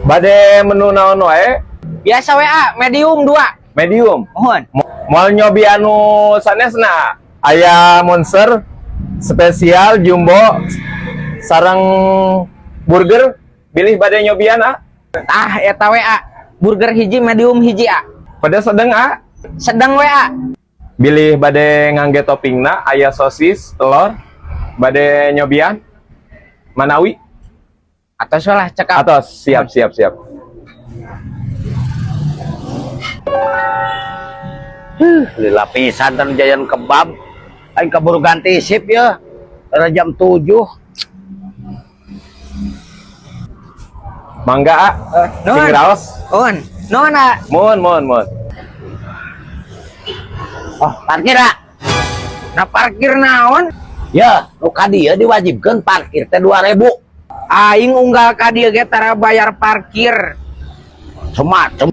Bade menu naon wae? Biasa WA, medium 2. Medium. Mohon. Moal nyobi anu sanesna. Aya monster spesial jumbo sareng burger, bilih bade nyobian ah. Tah eta WA. Burger hiji, medium hiji A. Pedas sedeng ah. Sedang WA. Bilih bade ngangge toppingna aya sosis, telur, bade nyobian manawi. Atos lah cekap. Atos, siap siap siap. Lila pisan tan jajan kebab. Aing keburu ganti sip ya. Era jam 7. Mangga ah. Sing Nuhun. raos. Nuhun. Nuhun A. Mohon mohon mohon. Oh, parkir ah. Nah parkir naon? Ya, nu ka dieu diwajibkeun parkir teh 2000. Aing unggal ka dieu ge tara bayar parkir. Semacam.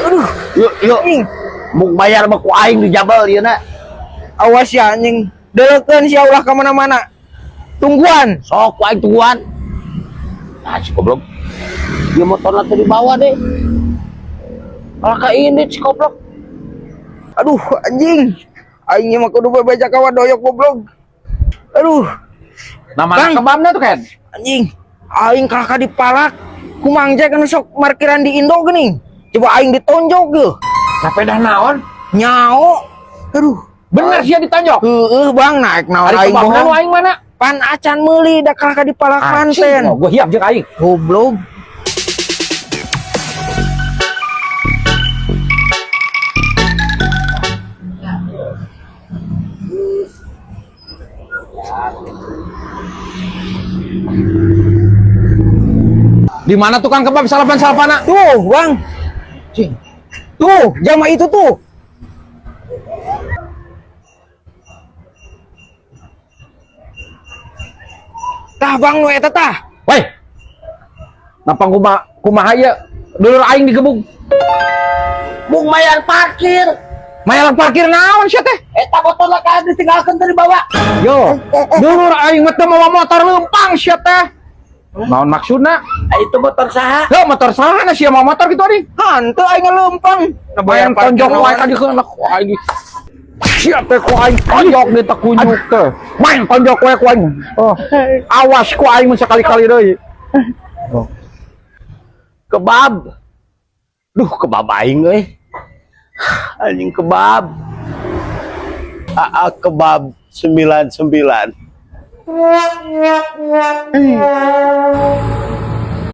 Aduh, yuk yuk. Anjing, Mung bayar mah ku aing di jabal ieu na. awas ya anjing. Deleukeun sia ulah ka mana-mana. Tungguan. Sok ku aing tungguan. Ah, si goblok. Dia motorna teh dibawa deh. Malah ka ini si goblok. Aduh, anjing. Aing mah kudu bebeja ka wadoyok goblok. Aduh, Nama Bang. Kebabna tuh kan? Anjing. Aing kalah ka dipalak. Ku Mang Jack anu sok markiran di Indo geuning. Coba aing ditonjok geuh. Sapedah naon? Nyao. Aduh. Bener sih ditonjok. Heeh, Bang, naik naon Ari aing kebabna nu bohong. aing mana? Pan acan meuli da kalah ka dipalak manten. Oh, gua hiap jeung aing. Goblok. Di mana tukang kebab salapan-salapana? Tuh, Bang. Tuh, jama itu tuh. Tah, Bang, nu eta tah. Woi. Napang kumaha kumaha ieu? Dulur aing digebug. Mung bayar parkir. Mayalan parkir naon sia teh? Eta motorna ka ditinggalkeun teh dibawa. Yo, dulur aing mah teu mawa motor leumpang sia teh. Naon maksudna? Ah, itu motor saha? Heuh, motor saha na sia mawa motor kitu adi? Hanteu aing leumpang. Nah, Bayar tonjok wae ka dieu ku aing. Sia teh ku aing tonjok di tekunyuk teh. Main tonjok wae ku aing. Oh, awas ku aing mun sakali-kali deui. Kebab. Duh, kebab aing euy. Anjing kebab. AA kebab 99.